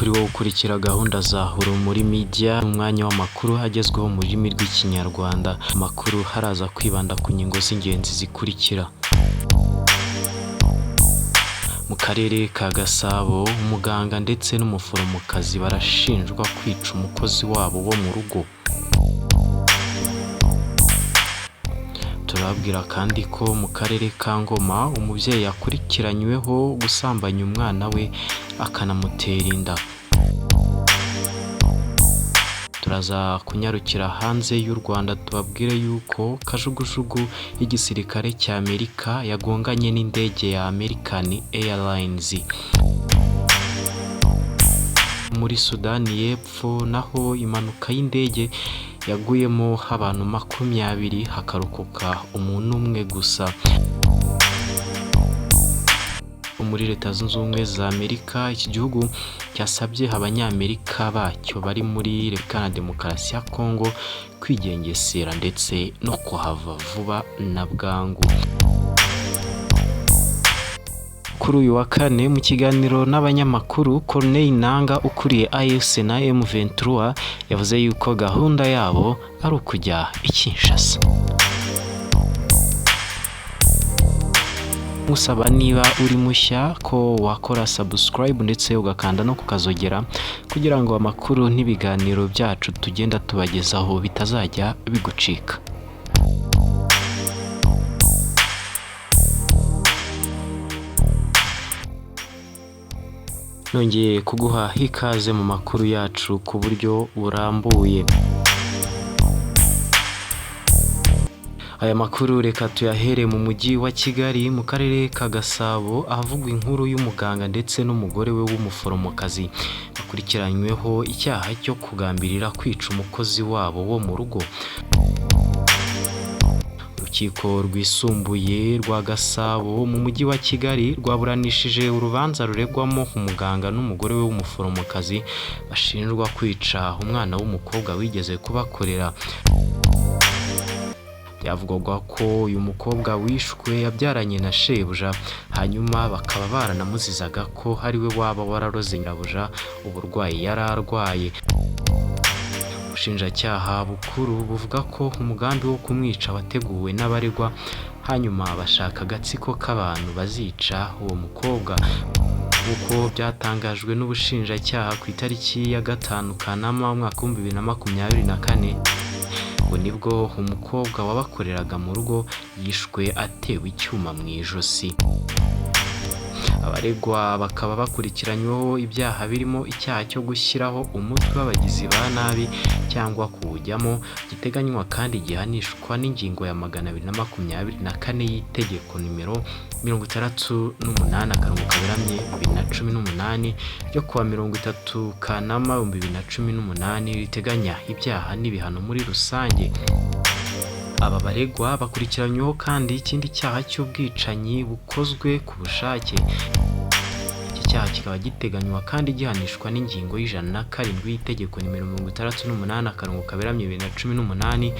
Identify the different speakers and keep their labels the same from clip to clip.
Speaker 1: Kuri wowe ukurikira gahunda za Urumuri Media, umwanya w'amakuru agezweho mu rurimi rw'Ikinyarwanda. Amakuru haraza kwibanda ku ngingo z'ingenzi zikurikira: Mu karere ka Gasabo, umuganga ndetse n'umuforomokazi barashinjwa kwica umukozi wabo wo mu rugo. Turababwira kandi ko mu karere ka Ngoma umubyeyi akurikiranyweho gusambanya umwana we akanamutera inda. Turaza kunyarukira hanze y'u Rwanda tubabwire yuko kajugujugu y'igisirikare cya Amerika yagonganye n'indege ya American Airlines. Muri Sudani y'Epfo naho impanuka y'indege yaguyemo abantu 20 hakarokoka umuntu umwe gusa. Muri Leta Zunze Ubumwe za Amerika, iki gihugu cyasabye Abanyamerika bacyo bari muri Repubulika ya Demokarasi ya Kongo kwigengesera ndetse no kuhava vuba na bwangu. Kuri uyu wa kane mu kiganiro n'abanyamakuru, Corneille Nangaa ukuriye AFC na M23 yavuze yuko gahunda yabo ari ukujya i Kinshasa. Musaba niba uri mushya ko wakora subscribe ndetse ugakanda no kukazogera kugira ngo amakuru n'ibiganiro byacu tugenda tubagezaho bitazajya bigucika. Nongeye kuguha ikaze mu makuru yacu ku buryo burambuye. Aya makuru reka tuyahere mu mujyi wa Kigali mu karere ka Gasabo, ahavugwa inkuru y'umuganga ndetse n'umugore we w'umuforomokazi bakurikiranyweho icyaha cyo kugambirira kwica umukozi wabo wo mu rugo. Urukiko rwisumbuye rwa Gasabo mu mujyi wa Kigali rwaburanishije urubanza ruregwamo umuganga n'umugore we w'umuforomokazi bashinjwa kwica umwana w'umukobwa wigeze kubakorera. Byavugwaga ko uyu mukobwa wishwe yabyaranye na shebuja, hanyuma bakaba baranamuzizaga ko ari we waba wararoze nyirabuja uburwayi yari arwaye. Ubushinjacyaha bukuru buvuga ko umugambi wo kumwica wateguwe n'abaregwa, hanyuma bashaka agatsiko k'abantu bazica uwo mukobwa. Nk'uko byatangajwe n'ubushinjacyaha ku itariki ya 5 Kanama umwaka 2024, ngo nibwo umukobwa wabakoreraga mu rugo yishwe atewe icyuma mu ijosi. Abaregwa bakaba bakurikiranyweho ibyaha birimo icyaha cyo gushyiraho umutwe w'abagizi ba nabi cyangwa kuwujyamo, giteganywa kandi gihanishwa n'ingingo ya 224 y'itegeko nimero 68/2018 ryo kuwa 30 Kanama 2018 riteganya ibyaha n'ibihano muri rusange. Aba baregwa bakurikiranyweho kandi ikindi cyaha cy'ubwicanyi bukozwe ku bushake. Iki cyaha kikaba giteganywa kandi gihanishwa n'ingingo y'107 y'itegeko nimero 68/2018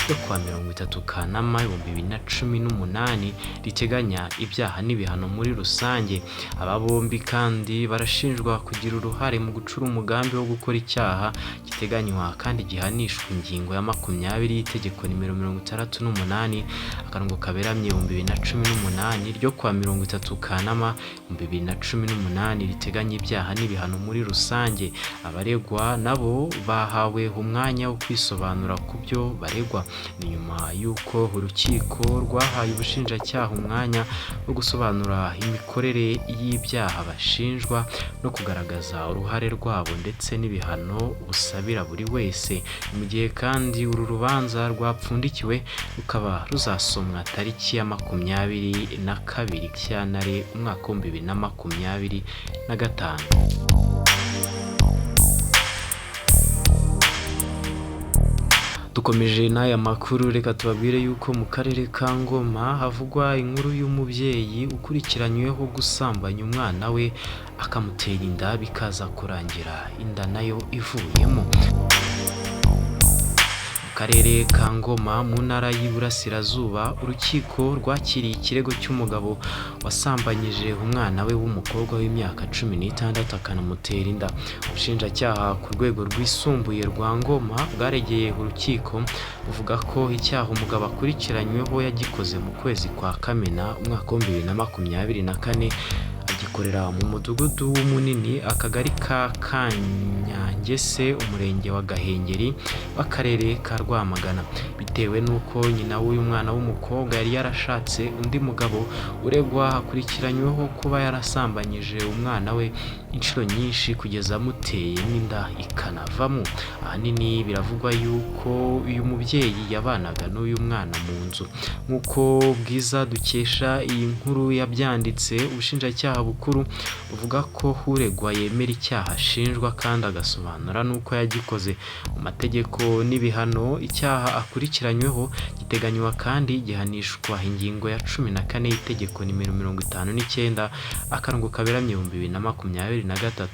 Speaker 1: ryo kuwa 30 Kanama 2018 riteganya ibyaha n'ibihano muri rusange. Aba bombi kandi barashinjwa kugira uruhare mu gucura umugambi wo gukora icyaha giteganywa kandi gihanishwa ingingo ya 20 y'itegeko nimero 68/2018 ryo kuwa 30 Kanama 2018 riteganya ibyaha n'ibihano muri rusange. Abaregwa nabo bahawe umwanya wo kwisobanura ku byo baregwa. Ni nyuma y'uko urukiko rwahaye ubushinjacyaha umwanya wo gusobanura imikorere y'ibyaha bashinjwa no kugaragaza uruhare rwabo ndetse n'ibihano busabira buri wese. Mu gihe kandi uru rubanza rwapfundikiwe rukaba ruzasomwa tariki ya 22 Gashyantare umwaka 2025. Dukomeje n'aya makuru, reka tubabwire yuko mu karere ka Ngoma havugwa inkuru y'umubyeyi ukurikiranyweho gusambanya umwana we akamutera inda bikaza kurangira inda nayo ivuyemo. Mu Karere ka Ngoma mu Ntara y'Iburasirazuba, urukiko rwakiriye ikirego cy'umugabo wasambanyije umwana we w'umukobwa w'imyaka 16 akanamutera inda. Ubushinjacyaha ku rwego rwisumbuye rwa Ngoma bwaregeye urukiko buvuga ko icyaha umugabo akurikiranyweho yagikoze mu kwezi kwa Kamena umwaka wa 2024, agikorera mu mudugudu w'Umunini, akagari ka Kanyangese, umurenge wa Gahengeri w'akarere ka Rwamagana. Bitewe n'uko nyina w'uyu mwana w'umukobwa yari yarashatse undi mugabo, uregwa akurikiranyweho kuba yarasambanyije umwana we inshuro nyinshi kugeza amuteye n'inda ikanavamo. Ahanini biravugwa yuko uyu mubyeyi yabanaga n'uyu mwana mu nzu. Nk'uko Bwiza dukesha iyi nkuru yabyanditse, ubushinjacyaha bukuru buvuga ko uregwa yemera icyaha ashinjwa kandi agasobanura n'uko yagikoze. Mu mategeko n'ibihano, icyaha akurikiranyweho giteganywa kandi gihanishwa ingingo ya 14 y'itegeko nimero 59/2023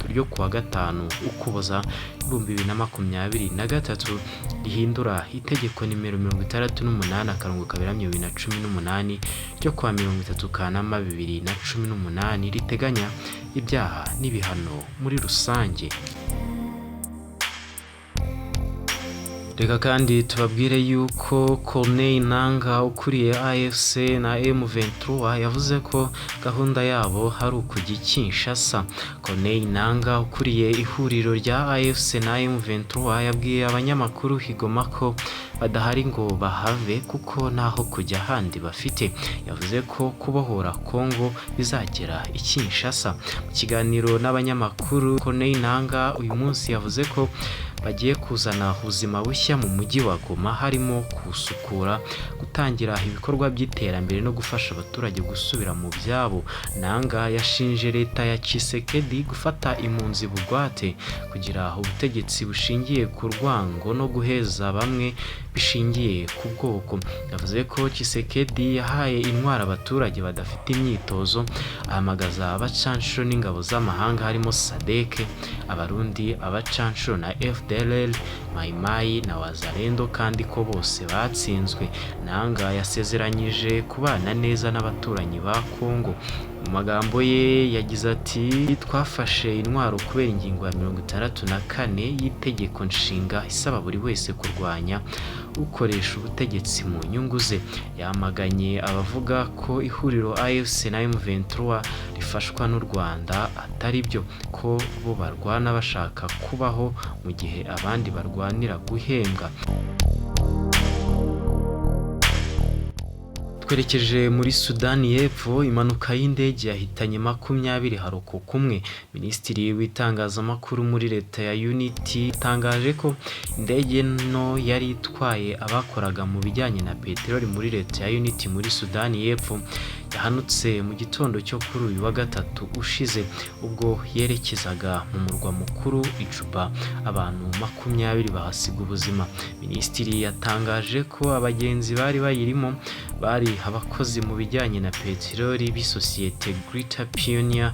Speaker 1: ryo kuwa 5 Ukuboza 2023, rihindura itegeko nimero 68/2018 ryo kuwa 30 Kanama 2018, riteganya ibyaha n'ibihano muri rusange. Reka kandi tubabwire yuko Corneille Nangaa ukuriye AFC na M23 yavuze ko gahunda yabo hari ukujya i Kinshasa. Corneille Nangaa ukuriye ihuriro rya AFC na M23 yabwiye abanyamakuru i Goma ko badahari ngo bahave kuko ntaho kujya handi bafite. Yavuze ko kubohora Congo bizagera i Kinshasa. Mu kiganiro n'abanyamakuru, Corneille Nangaa uyu munsi yavuze ko bagiye kuzana ubuzima bushya mu mujyi wa Goma, harimo kuwusukura, gutangira ibikorwa by'iterambere no gufasha abaturage gusubira mu byabo. Nangaa yashinje leta ya Tshisekedi gufata impunzi bugwate, kugira ubutegetsi bushingiye ku rwango no guheza bamwe bishingiye ku bwoko. Yavuze ko Tshisekedi yahaye intwaro abaturage badafite imyitozo, ahamagaza abacanshuro n'ingabo z'amahanga harimo SADC, Abarundi, abacanshuro na FDLR, Maimai na Wazalendo, kandi ko bose batsinzwe. Nangaa yasezeranyije kubana neza n'abaturanyi ba Congo. Mu magambo ye yagize ati: "Twafashe intwaro kubera ingingo ya 64 y'itegeko nshinga isaba buri wese kurwanya ukoresha ubutegetsi mu nyungu ze." Yamaganye abavuga ko ihuriro AFC na M23 rifashwa n'u Rwanda atari byo, ko bo barwana bashaka kubaho mu gihe abandi barwanira guhembwa. Twerekeje muri Sudani y'Epfo, impanuka y'indege yahitanye 20 harokoka umwe. Minisitiri w'itangazamakuru muri leta ya Unity yatangaje ko indege nto yari itwaye abakoraga mu bijyanye na peteroli muri leta ya Unity muri Sudani y'Epfo yahanutse mu gitondo cyo kuri uyu wa gatatu ushize, ubwo yerekezaga mu murwa mukuru i Juba, abantu 20 bahasiga ubuzima. Minisitiri yatangaje ko abagenzi bari bayirimo bari abakozi mu bijyanye na peteroli b'isosiyete Greater Pioneer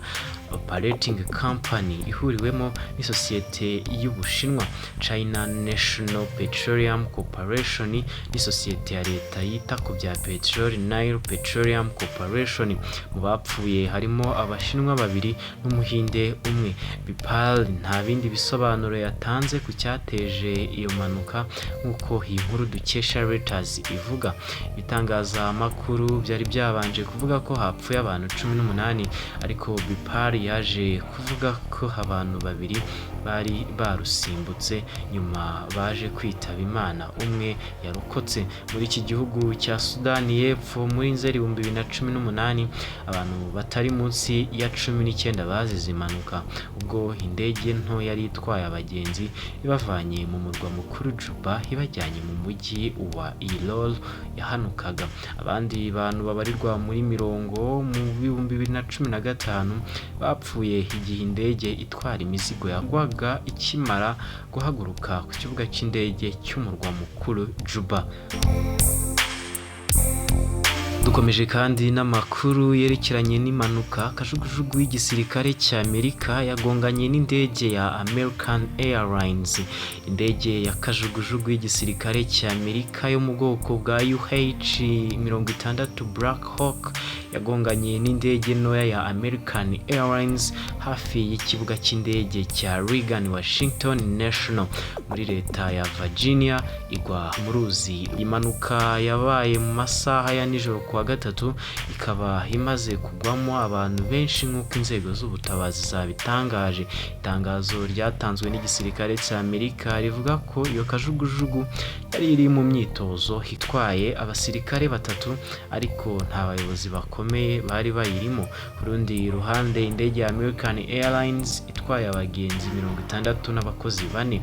Speaker 1: Operating Company ihuriwemo n'isosiyete y'Ubushinwa China National Petroleum Corporation n'isosiyete ya leta yita ku bya peteroli Nile Petroleum Corporation. Mu bapfuye harimo Abashinwa babiri n'Umuhinde umwe. Bipal nta bindi bisobanuro yatanze ku cyateje iyo mpanuka, nk'uko iyi nkuru dukesha Reuters ivuga. Ibitangazamakuru byari byabanje kuvuga ko hapfuye abantu 18, ariko Bipal yaje kuvuga ko abantu babiri bari barusimbutse nyuma baje kwitaba Imana, umwe yarokotse. Muri iki gihugu cya Sudani y'Epfo, muri Nzeri 2018, abantu batari munsi ya 19 bazize impanuka ubwo indege nto yari itwaye abagenzi ibavanye mu murwa mukuru Juba ibajyanye mu mujyi wa Ilol yahanukaga. Abandi bantu babarirwa muri mirongo mu 2015 bapfuye igihe indege itwara imizigo yagwaga ikimara guhaguruka ku kibuga cy'indege cy'umurwa mukuru Juba. Dukomeze Dukomeje kandi n'amakuru yerekeranye n'impanuka, kajugujugu y'igisirikare cya Amerika yagonganye n'indege ya American Airlines. Indege ya kajugujugu y'igisirikare cya Amerika yo mu bwoko bwa UH-60 Black Hawk yagonganye n'indege ntoya ya American Airlines hafi y'ikibuga cy'indege cya Reagan Washington National muri leta ya Virginia, igwa mu ruzi. Impanuka yabaye mu masaha ya nijoro kuwa gatatu, ikaba imaze kugwamo abantu benshi nk'uko inzego z'ubutabazi zabitangaje. Itangazo ryatanzwe n'igisirikare cya Amerika rivuga ko iyo kajugujugu yari iri mu myitozo itwaye abasirikare batatu, ariko nta bayobozi bakomeye bari bayirimo. Ku rundi ruhande, indege ya American Airlines itwaye abagenzi 60 n'abakozi bane.